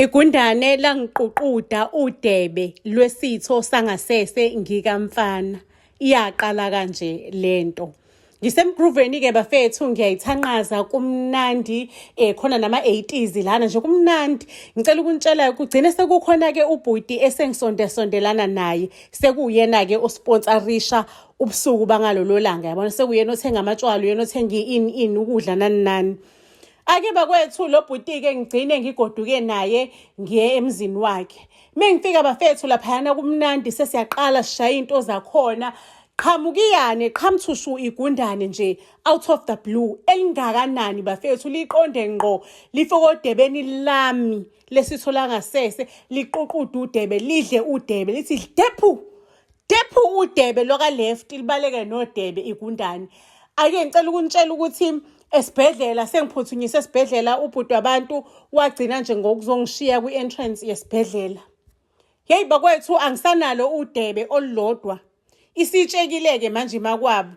Igundane langiququda udebe lwesitho sangasese ngikamfana. Iyaqala kanje lento. Ngisemgrooveni-ke bafethu ngiyayithanqaza kumnandi khona nama-80s lana nje kumnandi. Ngicela ukunitshela kugcine sekukhona-ke ubhuti esengisondesondelana naye sekuwuyena-ke osponsarisha ubusuku bangalolo langa yabona sekuyena othenga amatshwala uyena othenga ini ini ukudla nani nani. Ake bakwethu lo bhuti-ke ngigcine ngigoduke naye ngiye emzini wakhe. Mengifika bafethu laphayana kumnandi sesiyaqala sishaya into zakhona. Qhamukiyane qhamthushu igundane nje out of the blue elingakanani bafethu liqonde ngqo lifike odebeni lami lesitho langasese liququde udebe lidle udebe lithi dephu Dephu udebe loka left libaleke nodebe igundane. Ake ngicela ukunitshela ukuthi esibhedlela sengiphuthunyiswe esibhedlela ubhuti wabantu wagcina nje ngokuzongishiya kwi-entrance yesibhedlela. Hey bakwethu angisanalo udebe olulodwa. Isitshekile-ke manje imakwabo.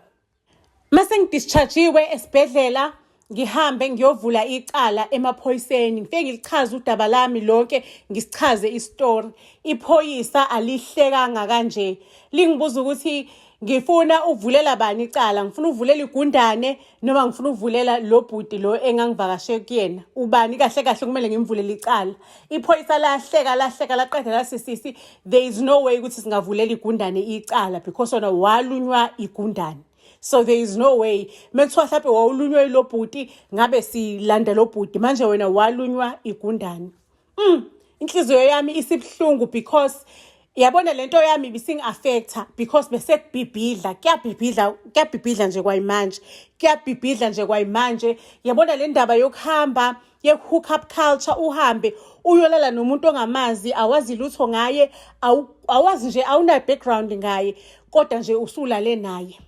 Mase ngidischargiwe esibhedlela ngihambe ngiyovula icala emaphoyiseni ngifike ngilichaze udaba lami lonke ngisichaze isitori iphoyisa alihlekanga kanje lingibuza ukuthi ngifuna ukuvulela bani icala ngifuna ukuvulela igundane noma ngifuna ukuvulela lo bhuti lo engangivakashe kuyena ubani kahle kahle kumele ngimvulele icala iphoyisa lahleka lahleka laqeda lasisisi there is no way ukuthi singavulela igundane icala because wona walunywa igundane so there is no way mekuthiwa mhlawumbe wawulunywa ilo bhuti ngabe silanda lo bhuti manje wena walunywa igundane inhliziyo yami isibuhlungu because yabona lento yami ibisingi-affecta because bese kubhibhidla kuyabhibhidla kuyabhibhidla nje kwayimanje kuyabhibhidla nje kwayimanje yabona le ndaba yokuhamba ye-hook up culture uhambe uyolala nomuntu ongamazi awazi lutho ngaye awazi nje awuna background ngaye kodwa nje usulale naye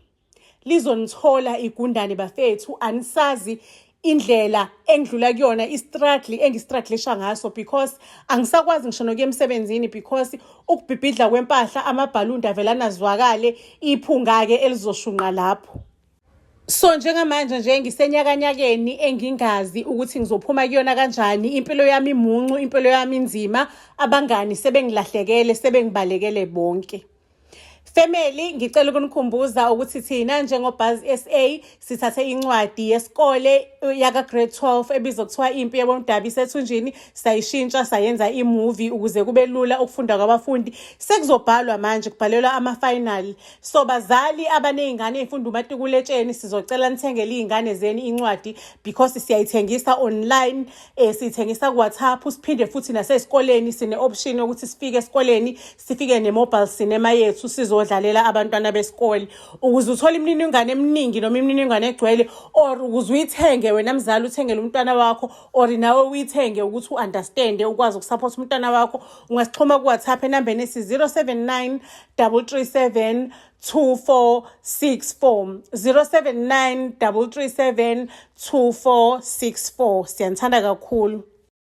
lizonithola igundane bafethu anisazi indlela engidlula kuyona i-struggle engistrugglisha ngaso because angisakwazi ngisho nokuya emsebenzini because ukubhibhidla kwempahla amabhalunda avele anazwakale iphunga-ke elizoshunqa lapho. So njengamanje nje ngisenyakanyakeni engingazi ukuthi ngizophuma kuyona kanjani impilo yami imuncu impilo yami inzima abangani sebengilahlekele sebengibalekele bonke. Family ngicela ukunikhumbuza ukuthi thina njengoBuzz SA sithathe incwadi yesikole yaka grade 12 ebizwa kuthiwa Impi Yabomdabu Isethunjini sayishintsha sayenza imovie ukuze kube lula ukufunda kwabafundi. Sekuzobhalwa manje kubhalelwa ama-final. So bazali abaney'ngane ey'funda umatikuletsheni sizocela nithengele iy'ngane zenu incwadi because siyayithengisa online siyithengisa ku-WhatsApp siphinde futhi nasesikoleni sine-option yokuthi sifike esikoleni sifike ne-mobile cinema yethu sizodlalela abantwana besikole ukuze uthole imininingwane eminingi noma imininingwane egcwele or ukuze uyithenge wena mzali uthengele umntwana wakho or nawe uyithenge ukuthi u-understande ukwazi ukusupport umntwana wakho ungasixhuma ku-WhatsApp enambeni esi 079 337 2464 079 337 2464 siyanithanda kakhulu.